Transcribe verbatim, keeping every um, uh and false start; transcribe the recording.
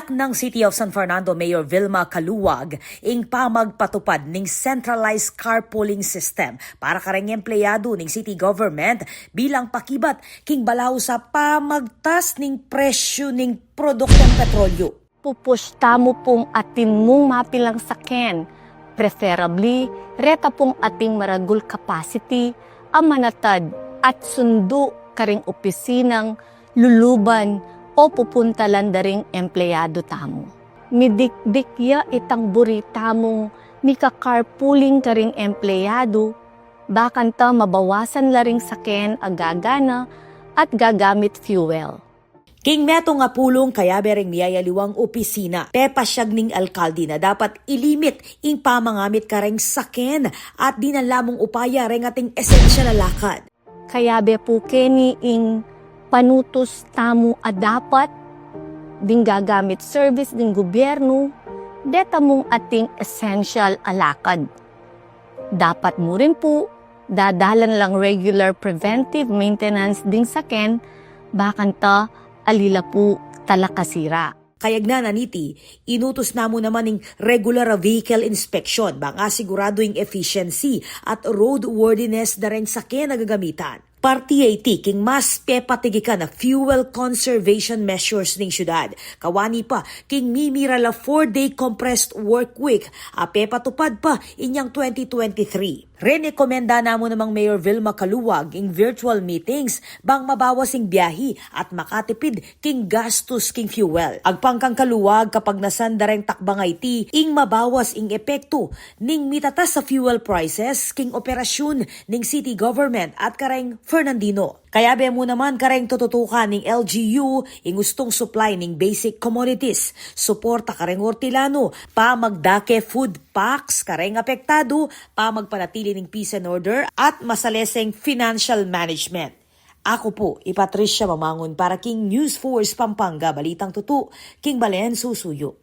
Nang City of San Fernando Mayor Vilma Caluag ing pamagpatupad ning centralized carpooling system para kareng empleyado ning city government bilang pakibat king balaus a pamagtas ning presyu ning produktang petrolyo. Pupush tamu pung atin mung mapilang saken, preferably reta pung ating maragul capacity a manatad at sundu karing opisinang luluban o pupuntalan da ring empleyado tamu. Midikdik ya itang buri tamung mika-carpooling karing empleyado, bakanta mabawasan la ring saken a gagana at gagamit fuel. King metung a pulung kayabe ring miyayaliwang opisina, pepasyag ning alkalde na dapat ilimit ing pamangamit kareng saken at dinan lamung upaya reng ating esensyal a lakad. Kayabe pu keni ing panutus tamu a dapat ding gagamit service ding gobyernu, deta mung ating esensyal a lakad. Dapat mu rin pu dadalan lang regular preventive maintenance ding saken, bakanta ali la pu talakasira. Kayagnan na niti, inutus namu naman ing regular a vehicle inspection bang asiguradu ing efficiency at roadworthiness da reng saken a gagamitan. Parti ya iti king mas pepatigikan a fuel conservation measures ning syudad. Kawani pa king mimiral a four-day compressed work week a pepatupad pa inyang twenty twenty-three. Renekomenda namu namang Mayor Vilma Caluag ing virtual meetings bang mabawas ing biyahi at makatipid king gastus king fuel. Agpang kang Caluag, kapagnasan da reng takbang a iti ing mabawas ing epektu ning mitatas a fuel prices king operasyun ning city government at kareng Fernandino. Kayabe mu naman kareng tututukan ning L G U ing ustung supply ning basic commodities, suporta kareng ortilanu, pamagdake food packs kareng apektadu, pamagpanatili ning peace and order, at masaleseng financial management. Aku pu i Patricia Mamangun para king News Force Pampanga, balitang tutu king balen susuyu.